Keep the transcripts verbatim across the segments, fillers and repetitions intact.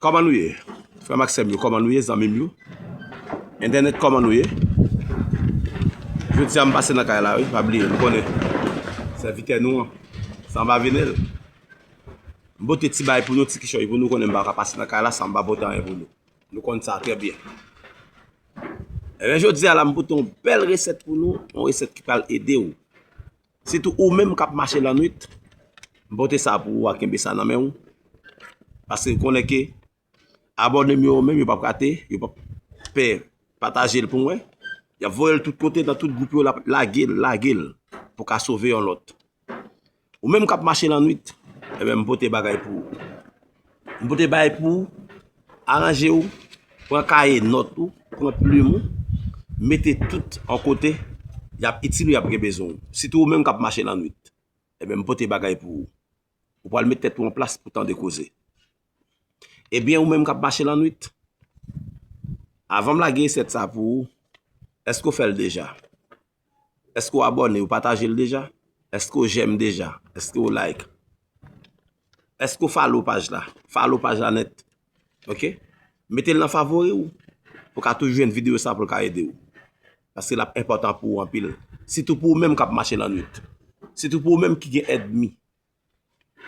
Kòman nou ye? Frè m ak sè m yo, kòman nou ye, zanmi m yo? Entènèt, kòman nou ye? Jodi a, m pase nan kay la, wi, pa bliye, nou konnen. Sèvitè nou an, Sanba Venel. M pote ti bay pou nou, ti kichòy pou nou, konnen m pa ka pase nan kay la san m pa pote anyen pou nou. Nou konn sa trè byen. Ebyen, jodi a la, m pote yon bèl resèt pou nou, yon resèt ki pral ede w. Sitou ou menm k ap mache lannwit, m pote sa pou ou a, kenbe sa nan men w. Paske konnen ke abòne m yo menm, yo p ap rate, yo p ap pè pataje l pou mwen. Y ap voye l tout kote, nan tout gwoup yo, l ap lage l, lage l, pou ka sove yon lòt. Ou menm k ap mache lannwit, ebyen, m pote bagay pou ou. M pote bagay pou ou, aranje w, pran kaye nòt ou, pran plim ou, mete tout yon kote, y ap itil ou, y ap gen bezwen w. Sitou ou menm k ap mache lannwit, ebyen, m pote bagay pou ou. Ou pral met tèt ou an plas pou tande koze. Ebyen, ou menm k ap mache lannwit, avan m lage resèt sa pou ou, èske w fè l deja? Èske w abòne, ou pataje l deja? Èske w j'aime deja? Èske w like? Èske w follow paj la? Follow paj la nèt. Oke? Mete l nan favori w. Pou w ka toujou jwenn videyo sa pou l ka ede w. Paske l ap enpòtan pou ou anpil. Sitou pou ou menm k ap mache lannwit. Sitou pou ou menm ki gen ènmi.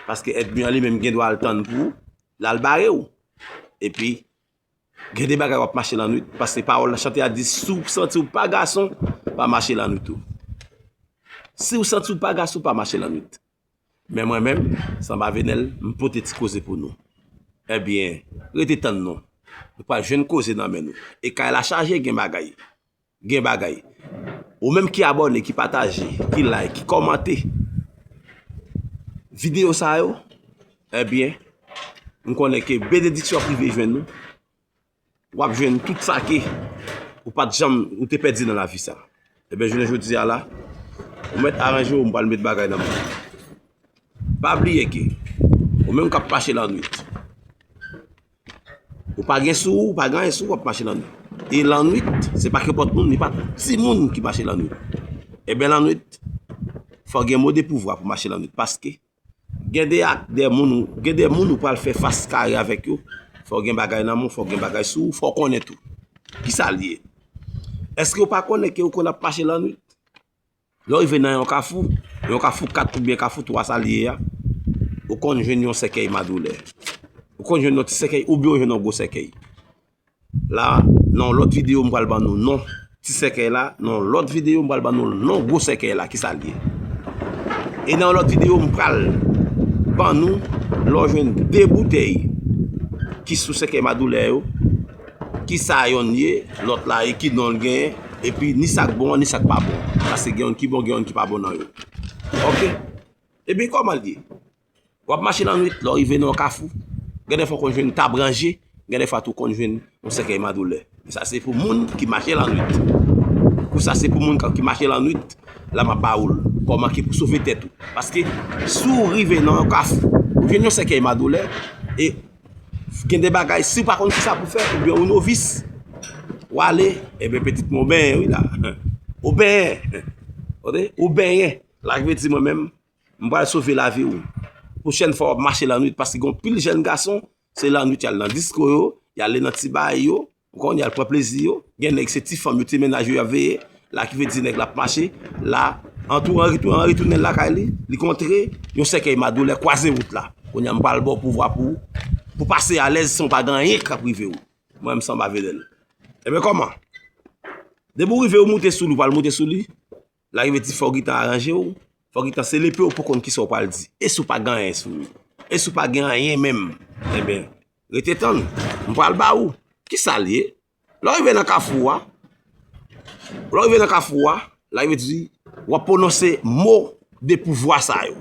Paske ènmi an li menm gen dwa al tann pou ou, l al bare w. Epi, gen de bagay w ap mache lannwit, paske pawòl la chante a di, si w santi w pa gason, pa mache lannwit ou. Si w santi w pa gason, pa mache lannwit. Men mwen menm, Sanba Venel, m pote ti koze pou nou. Ebyen, rete tann nou. Nou pral jwenn koze nan men nou. E kay la chaje gen bagay. Gen bagay. Ou menm ki abòne, ki pataje, ki like, ki kòmante videyo sa yo, ebyen, m konnen ke benediksyon ap rive jwenn nou. W ap jwenn tout sa ke ou pa t janm, ou te pèdi nan lavi sa. Ebyen, jounen jodi a la, ou mèt aranje w, m pral met bagay nan men w. Pa bliye ke ou menm k ap mache lannwit, ou pa gen sou ou, ou pa gen anyen sou ou, w ap mache lannwit. E lannwit, se pa kenpòt moun, ni pa timoun ki mache lannwit. Ebyen, lannwit, fò gen mo de pouvwa pou mache lannwit. Paske gen de ak, de moun, ou- gen de moun ou pral fè fas kare avèk yo, fò gen bagay nan men w, fò gen bagay sou ou, fò w konnen tou. Kisa l ye? Èske w pa konnen ke ou konn ap mache lannwit? Lè w rive nan yon kafou, yon kafou kat oubyen kafou twa sa l ye a, ou konn jwenn yon sèkèy madoulè. Ou konn jwenn yon ti sèkèy oubyen w jwenn yon gwo sèkèy. La, nan yon lòt videyo, m pral ban nou non ti sèkèy la. Nan yon lòt videyo, m pral ban nou non gwo sèkèy la, kisa l ye. E nan yon lòt videyo, m pral ban nou lè w jwenn de boutèy ki sou sèkèy madoulè yo, kisa yonn ye, lòt la, e ki non l genyen, epi ni sa k bon an, ni sa k pa bon. Paske gen yonn ki bon, gen yonn ki pa bon nan yo. Oke? Ebyen, kòman l ye? W ap mache lannwit, lè w rive nan yon kafou, gen de fwa w konn jwenn tab ranje, gen de fwa tou w konn jwenn yon sèkèy madoulè. Sa se pou moun ki mache lannwit. Kou sa se pou moun ki mache lannwit, la m ap ba ou l. Kòman ki pou sove tèt ou. Paske si w rive nan yon kafou, ou jwenn yon sèkèy madoulè, e gen de bagay, si w pa konn kisa pou fè, oubyen ou novis, w ale, ebyen pitit mwen, w benyen wi la. Ou benyen. Tande? Ou benyen. La ki vle di mwen menm, m pral sove lavi w. Pwochèn fwa w ap mache lannwit, paske gen anpil jèn gason, se lannwit y al nan disko yo, y ale nan ti bay yo, ou konn, y al pran plezi yo. Gen nèg se ti fanm yo, ti mennaj yo y ap veye. La ki vle di nèg la ap mache, la, an tou, an retou-, an retounen lakay li, li kontre yon sèkèy madoulè kwaze wout la. Kounye a m pral ba w pouvwa pou, pou pase alèz san w pa gen anyen k ap rive w. Mwen, m Sanba Venel. Ebyen, kòman? Depi w rive, w moute sou li, w pral moute sou li. La ki vle di fò w gentan aranje w, fò w gentan selepe w pou konn kisa w pral di. E si w pa gen anyen sou ou? E si w pa gen anyen menm? Ebyen, rete tann, m pral ba ou. Kisa l ye? Lè w rive nan kafou a, lè w rive nan kafou a, la ki vle di w ap pwononse mo de pouvwa sa yo.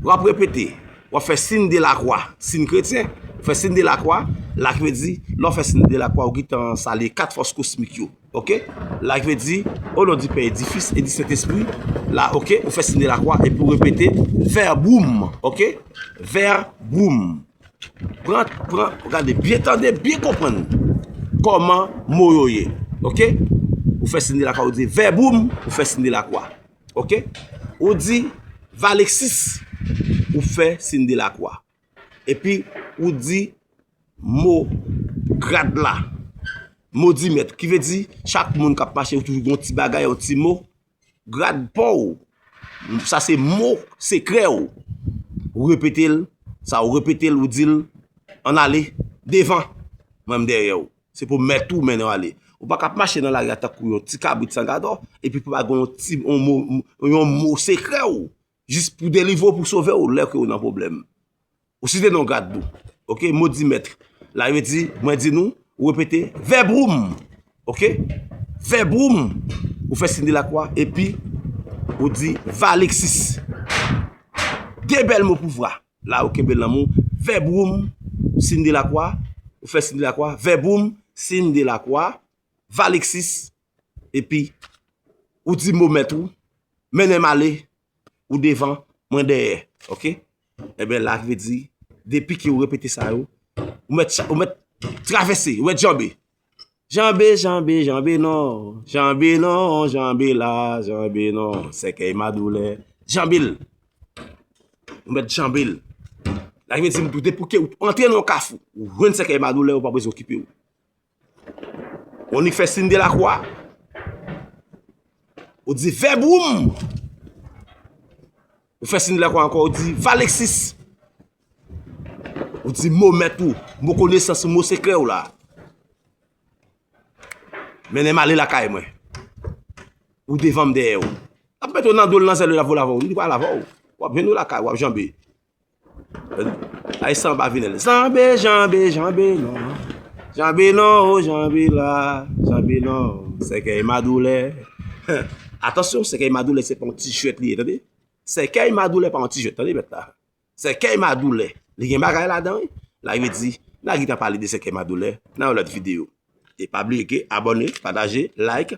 W ap repete, w ap fè siy de lakwa, siy kretyen, w fè siy de lakwa, la ki vle di, lè w fè siy de lakwa, ou gentan salye kat fòs kosmik yo, oke? La ki vle di, au nom du Père, du Fils et du Saint-Esprit, la, oke, ou fè siy de lakwa, epi ou repete, vèboum, oke? Vèboum. Pran, pran, gade, byen tande, byen konprann kòman mo yo ye, oke? Ou fè siy de lakwa, ou di, vèboum, ou fè siy de lakwa. Oke? Ou di, Valexis, ou fè siy de lakwa. Epi, ou di, mo grad la. Mo di mèt. Ki vle di, chak moun k ap mache, ou toujou gen yon ti bagay, yon ti mo. Grad pa w. Sa se mo sekrè w. Ou repete l, sa ou repete l, ou di l, ann ale, devan, mwen m dèyè w. Se pou mèt ou mennen w ale. Ou pa ka ap mache nan lari a tankou yon ti kabrit san gadò, epi pou pa gen yon ti, yon mo, yon mo sekrè w, jis pou delivre w, pou sove w, lè ke w nan pwoblèm. Ou site non grad ou. Oke, mo di mèt. La, yo di, mwen di nou, ou repete, vèb woum. Oke? Vèb woum. Ou fè siy de lakwa, epi ou di, valeksis. De bèl mo pouvwa. La, ou kenbe l nan men w. Vèb woum, siy de lakwa. Ou fè siy de lakwa. Vèb woum, siy de lakwa. Valeksis. Epi, ou di mo mèt ou. Mennen m ale. Ou devan, mwen dèyè. Oke? Enben, la vle di, depi ke ou repete sa yo, ou mèt cha-, ou mèt travèse, ou mèt janbe. Janbe, janbe, janbe non. Janbe non, janbe la, janbe non. Sèkèy madoulè. Janbe l. Ou mèt janbe l. La vle di, m tou depi ke ou antre nan yon kafou, ou jwenn sèkèy madoulè, ou pa bezwen okipe w. Ou annik fè siy de lakwa. Ou di vèb woum. Ou fè siy de lakwa ankò, ou di valeksis. Ou di mo mèt ou, mo konesans ou, mo sekrè w la. Mennen m ale lakay mwen. Ou devan m dèyè w. L ap mete w nan do l nan zèl li, l ap vole avè w. Li pral avè w. W ap jwenn ou lakay, w ap janbe. Ay sanba vini l. Janbe, janbe, janbe non. Janbe non, o janbe la. Janbe non. Sèkèy madoulè. Atansyon, sèkèy madoulè se pa yon ti jwèt li ye, tande. Sèkèy madoulè pa yon ti jwèt, tande mèt la. Sèkèy madoulè. Li gen bagay ladan, wi. La vle di, n a gentan pale de sèkèy madoulè nan yon lòt videyo. E pa bliye ke abòne, pataje, like,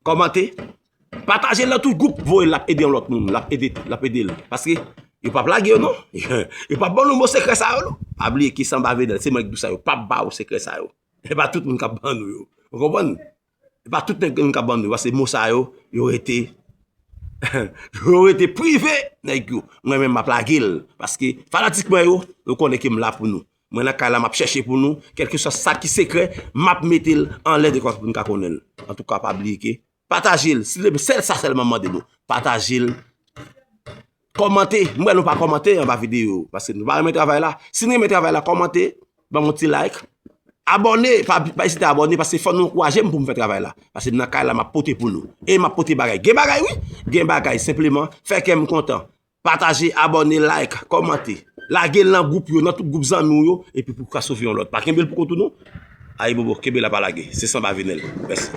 kòmante, pataje l nan tout gwoup, voye l, l ap ede yon lòt moun, l ap ede, l ap ede l. Paske yo p ap lage yo non. Yo p ap ban nou mo sekrè sa yo non. Pa bliye ke Sanba Venel, se mwen ki di w sa, yo p ap ba w sekrè sa yo. E pa tout moun k ap ban nou yo. Ou konprann? E pa tout nèg ki ka ban nou, paske mo sa yo, yo rete, yo rete prive, nèg yo. Mwen menm, m ap lage l. Paske fanatik mwen yo, yo konnen ke m la pou nou. Mwen nan kay la, m ap chèche pou nou. Kèlkeswa sa ki sekrè, m ap mete l anlè de kòt pou nou ka konnen l. Antouka, pa bliye ke pataje l. Se sèl sa sèlman m mande nou. Pataje l. Kòmante. M wè nou pa kòmante anba videyo yo, paske nou pa renmen travay la. Si n renmen travay la, kòmante, ban m yon ti like. Abòne, pa, pa ezite abòne, paske fò nou ankouraje m pou m fè travay la. Paske m nan kay la, m ap pote pou nou. E m ap pote bagay. Gen bagay, wi. Gen bagay, senpleman, fè kè m kontan. Pataje, abòne, like, kòmante. Lage l nan gwoup yo, nan tout gwoup zanmi w yo, epi pou w ka sove yon lòt. Pa kenbe l pou kont ou, non. Ayibobo, kenbe la, pa lage. Se Sanba Venel. Mèsi.